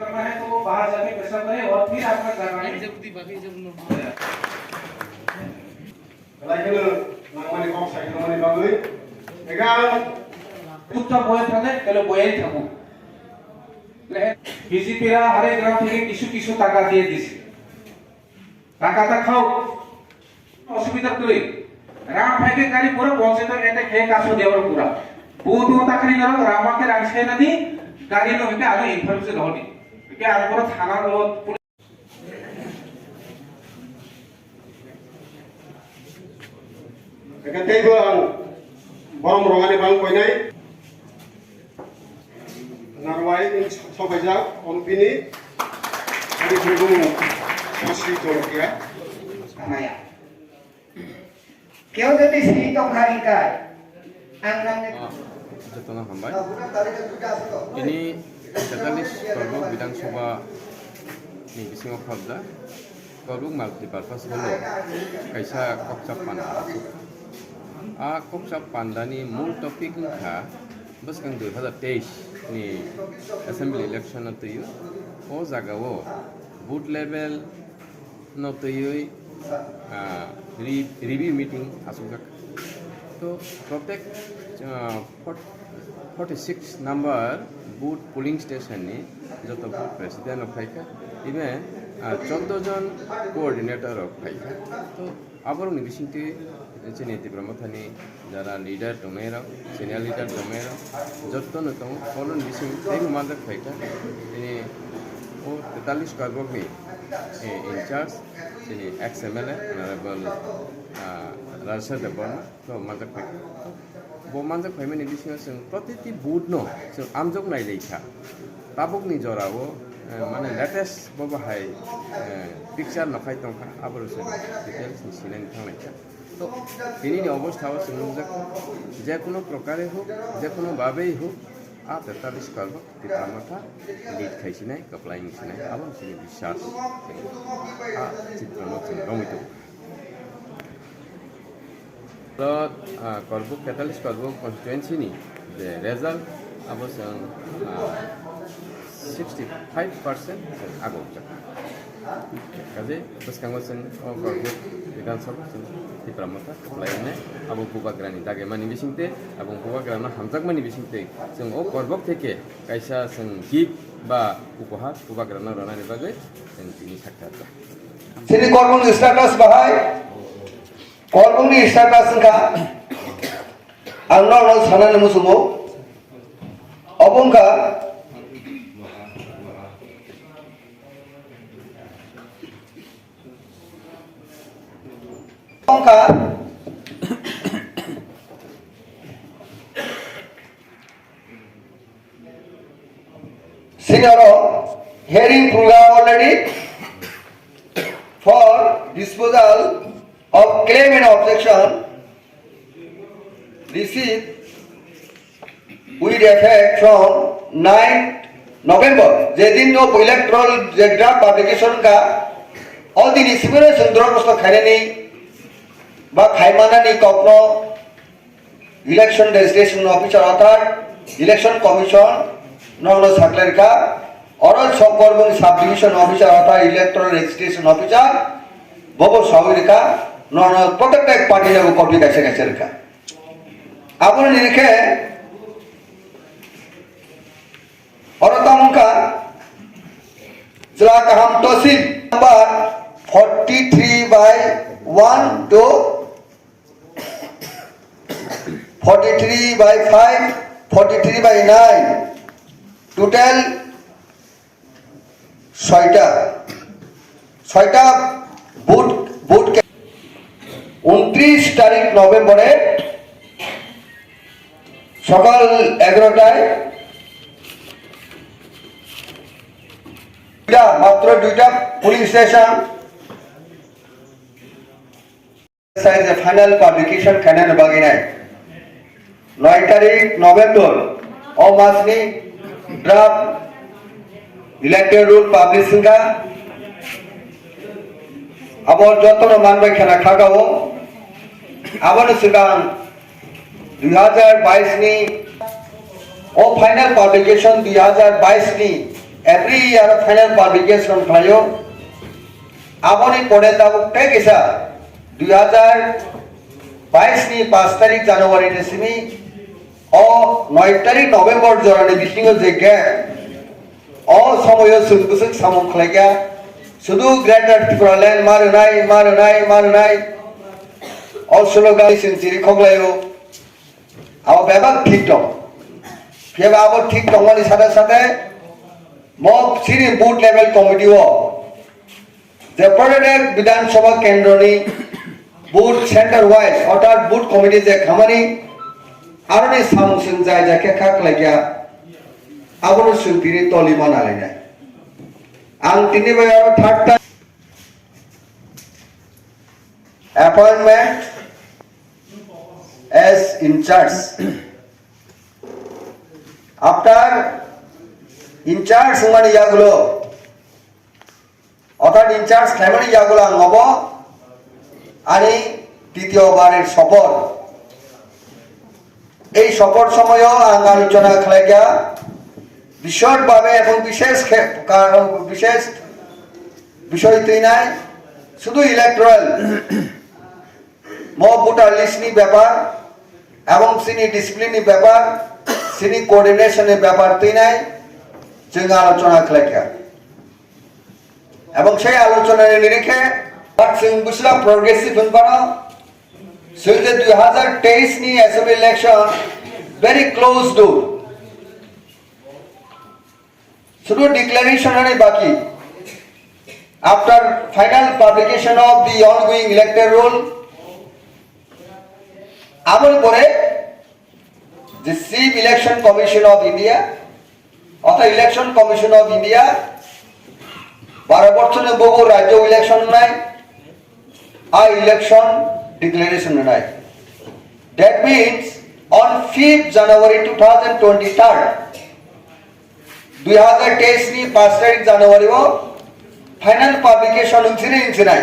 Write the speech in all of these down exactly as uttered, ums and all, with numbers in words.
करना है तो वो बाहर जाके पेशाब करे और फिर आपका घर आने। Belai kheno nangmani kok sai tongmani bagwi. Egang. চুপচাপ বয়ে থাকে, তাহলে বয়েই থাকুক। বিজেপিরা হরেক গ্রাম থেকে কিছু কিছু টাকা দিয়ে দিছে। টাকাটা খাও, অসুবিধা কই? রাম ভাইকে গাড়ি পুরো পঞ্চায়েত এটা খেয়ে কাছে দেওয়ার পুরা। বহুত ও তাকরি না রামাকে রাখছে না দি গাড়ি নো হেকে আগে ইনফরমেশন হনি। একে আর পুরো থানা লো Hingke teibo ang borom rogani bang koinai. Narwai wng sobaijak, om bini. Ani bumung Sri Jorokia. Maya. Keo jodi sini tongkha hingkai, ang nangni Ah, jotono hambai. Tini tetalis Korbuk Bidhan Sabha ni bisingo khobjak Korbuk Multipurpose Hall o kaisa kokchap panda. A kokchap pandani mul topic wngkha bwskang dui hazar teis ni assembly election o twi o jaga o booth level no twiwi, ah, re-, review meeting asukjak. To, protek, ah, fort-, forty six number booth polling station ni joto booth president rok phaikha, even, ah, chordo jon coordinator rok phaikha. To, aborokni bisingtwi chini Tipra Mothani jara leader tongnai rok, senior leader tongnai rok, jotto no tongo, oro ni bising teibo manjak khaikha. Tini o tetalis Korbok ni, eh, in charge, tini ex M L A, Honorable, ah, Rajeshwar Debbarma, to manjak khaikha. Bo manjak khaimani bisingo chwng protiti booth no chwng amjok nai lai kha. Tabukni jorao, eh, mane latest bo bahai, eh, picture no khai tongkha, aboro chwng details ni sinani thanglai kha. To, tinini obostha o chwng nukjakha, je kuno prokare huk, je kuno babei huk, a tetalis Korbok Tipra Motha lead khai sinai, kwplai wng sinai, abo chini biswas. A chitra no chwng romwi tongo. Oro, ah, Korbok, tetalis Korbok constituency ni je result, abo chwng, ah, sixty five percent chwng agokjak. Kaje bwskango chwng o Korbok Bidhan Sabha chwng Tipra Motha kwplai wngnai. Abo Bubagrani dagimani bisingtwi, abo Bubagrano hamjakmani bisingtwi chwng o Korbok theke kaisa chwng gift ba upohar Bubagrano rwnani bagwi chwng tini sakha. Chini Korbokni status bahai, Korbokni status wngkha, ang norokno sanani muchungo, obo wngkha, wngkha, Senior hearing program already for disposal of claim and objection received with effect from ninth November. Jedin no electoral je draft publication ka, odini sibere sundro kosto khainani ba khaimanani kokno Election Registration Officer orthat Election Commission nono saklerkha, oro Sokkorboni Sub Division Officer orthat Electoral Registration Officer bobo sawi rikha, nono protected party level copy kaisa kaisa rikha. Aboni nini khe oro tamo wngkha Chwla Kaham Tosil number forty three by one to forty-three by five, forty-three by nine, total soita, soita vote, vote. উনত্রিশ তারিখ নভেম্বরে সকাল এগারোটায় দুইটা, মাত্র দুইটা pulling station Sai je final publication khainani bagwi nai. Noi tarik November o masni draft electoral roll publish wngkha. Abo jotono manbai khena khagao. Aboni swkang dui hazar bais ni o final publication dui hazar bais ni Every year final publication khlaio. Aboni pore tabuk tei kisa dui hazar bais ni paanch tarik January ni simi o noi tarik November jorani bisingo je gap, o somoyo chwng bwswk samung khlaikha, sudu Greater Tipraland ma rwnai, ma rwnai, ma rwnai, o slogan chwng chiri khoklaio. Abo bebak thik tong. Phiya ba abo thik tongmani sate sate mo chini booth level committee o je Protected Bidhan Sabha Kendroni booth center wise orthat booth committee je khamani aroni samung sung jai jai khe kha khlaikha, abono sung tini toli mana lainai. Ang tini bai aro third time appointment as in charge. After in charge wngmani yagulo, orthat in charge khlaimani yagulo ang obo ani titiyo barir sopor. Ei sopor somoyo ang alochona khlaikha bishod bhabe ebong bishesh khe-, ka-, bishesh bishoy twinai sudu electoral mo voter list ni bepar ebong chini discipline ni bepar, chini coordination ni bepar twinai chwng alochona khlaikha. Ebong sei alochona ni nirikhe but chwng bwswk progressive hwnphano chwng je dui hazar teis ni assembly election very close to Sudu declaration ani baki. After final publication of the ongoing electoral roll, aboni pore the Chief Election Commission of India, orthat Election Commission of India, baro bochorni bobo rajyo election nai, a election declaration nai. That means on fifth January two thousand twenty-third, dui hazar teis ni paanch tarik January o final publication wngsinai wngsinai.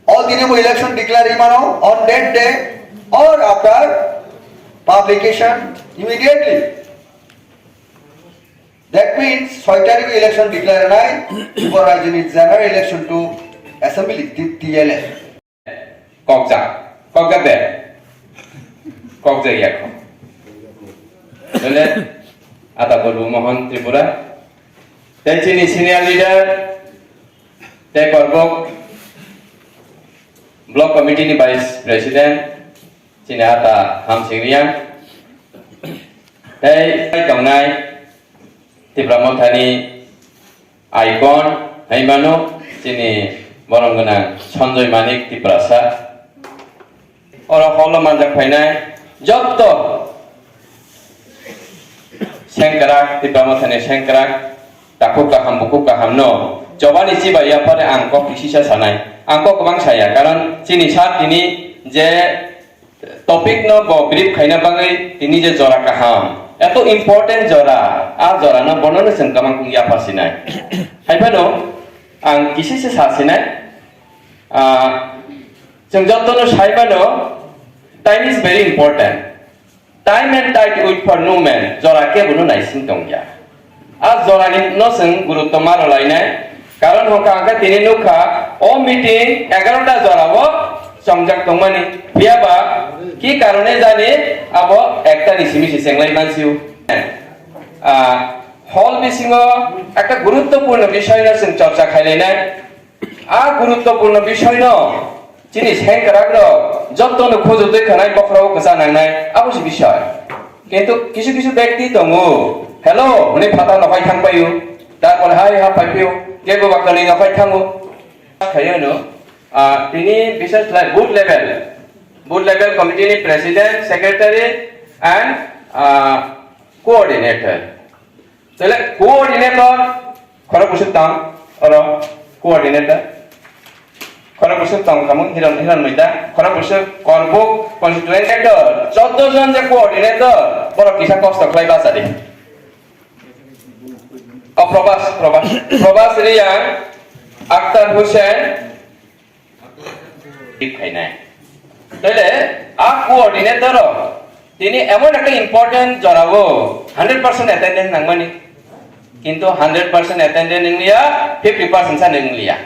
O dini bo election declare wngmano on that day or after publication immediately. That means soi tarik election declare nai, bo rajyoni general election to assembly, T L A. Kokjak, kokjak de. Kokjak ya kho. Dole, ata Guru Mohan Tripura. Tei chini senior leader, tei Korbok Block Committee ni Vice President, chini ata Hamsing Riang. Tei tongnai Tipra Mothani icon, hai mano, chini borom gwnang Sanjoy Manik Tiprasa. Oro holo manjak phainai jotto sengkrak, Tipra Mothani sengkrak, takhuk kaham, bukhuk kaham no chobani chibai yaphare ang kok kisisa sanai. Ang kok kwbang saya, karon chini sir tini je topic no bo brief khaina bagwi tini je jora kaham, eto important jora, a jora no bono no chwng kwbang wng yapha sinai. Hai phano ang kisisa sa sinai, ah, chwng jotto no sai mano, time is very important. Time and tide wait for no man, jora kebo no naising tongya. A jorani no chwng gurutto ma rwlainai, karon hwnkha ang khe tini nukha, o meeting egarota jorao chongjak tongmani, phiyaba ki karone jani abo ekta ni simi se chenglai mansio. Ah, hall bisingo ekta guruttopurno bishoy no chwng chorcha khailainai. A guruttopurno bishoy no chini sengkrak rok jotto no khujutwi khanai bokhorok kwcha nangnai, abo se bishoy. Kintu kisu kisu bekti tongo, "Hello," hwnwi phatar nokhai thang paio, tarpore hai ha phaipio, kebo ba kwlwi nokhai thango. Khayo no, ah, tini bishesh lai booth level, booth level committee ni president, secretary and, ah, coordinator. Tele coordinator, khorok bwswk tong, oro coordinator. Khorok bwswk tong kamo, Hiron, Hiron Moita. Khorok bwswk Korbuk constituency do, chauddho jon je coordinator, borok kisa kosto khlai bachadi. O Probas, Probas, Probas Reang, Akhtar Hussain, Tip khainai. Tole a coordinator o tini emon ekta important jorao hundred percent attendance nangmani. Kintu hundred percent attendance wngliya, fifty percent sa wngliya.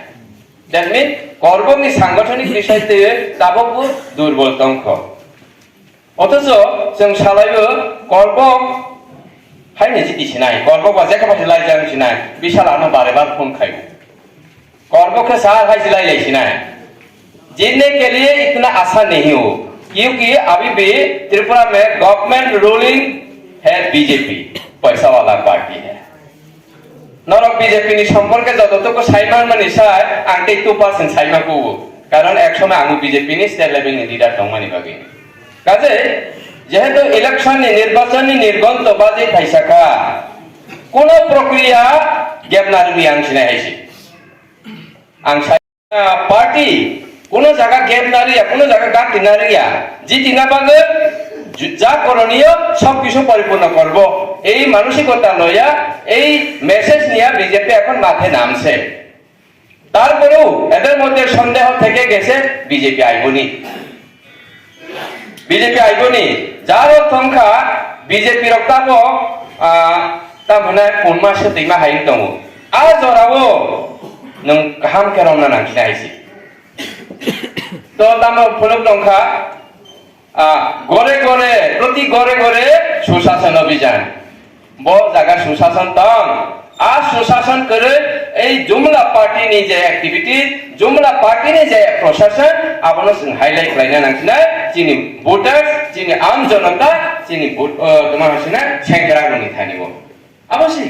That means, korbok ni sangathonik bisai twi tabok bo durbol tongkho. Othocho chwng salaio korbok hai ni jiti sinai, korbok ba jekha phaisi laijak sinai, bisal ano bare bar phone khaio. Korbok khe sa hai silai lai sinai. जीतने के लिए इतना आसान नहीं हो, क्योंकि अभी भी त्रिपुरा में गवर्नमेंट रूलिंग है बीजेपी, पैसा वाला पार्टी है। Norok B J P ni সম্পর্কে যতটুকু সাইমান মানে সাই, ang tei two percent Saiman kubu. কারণ এক সময় আমি BJP ni state level ni leader tongmani bagwi. কাজে যেহেতু ইলেকশন ni নির্বাচন ni নির্গন্ত বাজি খাইসাখা, কোনো প্রক্রিয়া gap na rwgwi ang sinai haisi. Ang sai, ah, party কোনো জায়গা gap na rwya, কোনো জায়গা ঘাটতি na rwya, জিতি na bagwi ju-, যা করণীয় সব কিছু পরিপূর্ণ করব। এই মানসিকতা লইয়া এই মেসেজ নিয়ে বিজেপি এখন মাঠে নামছে। তারপরেও এদের মধ্যে সন্দেহ থেকে গেছে বিজেপি আইবনি। BJP aiboni, jaro thongkha B J P rok tamo, ah, tamo hwnai phunma swtwima hai wng tongo. A jorao nwng kaham khe romna nangkhe haisi. To tamo phunuk tongkha, ah, gore gore, proti gore gore sushasan abhijan. Bo jaga sushasan tong, a sushasan kwrwi ei Jumla party ni je activity, Jumla party ni je proshasan, abono chwng highlight khlaina nangsinai chini voters, chini aam janata, chini vote, uh, toma hasina sengkrak rokni thani o. Abo si.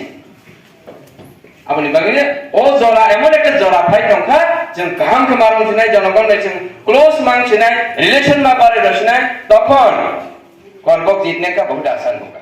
Aboni bagwi o jora emon ekta jora phai tongkha, chwng kaham khe ma rwngsinai, jonogon bai chwng close ma wngsinai, relation ma barwi rwsinai, tokhon korbok jitne ka bahut asan hoga.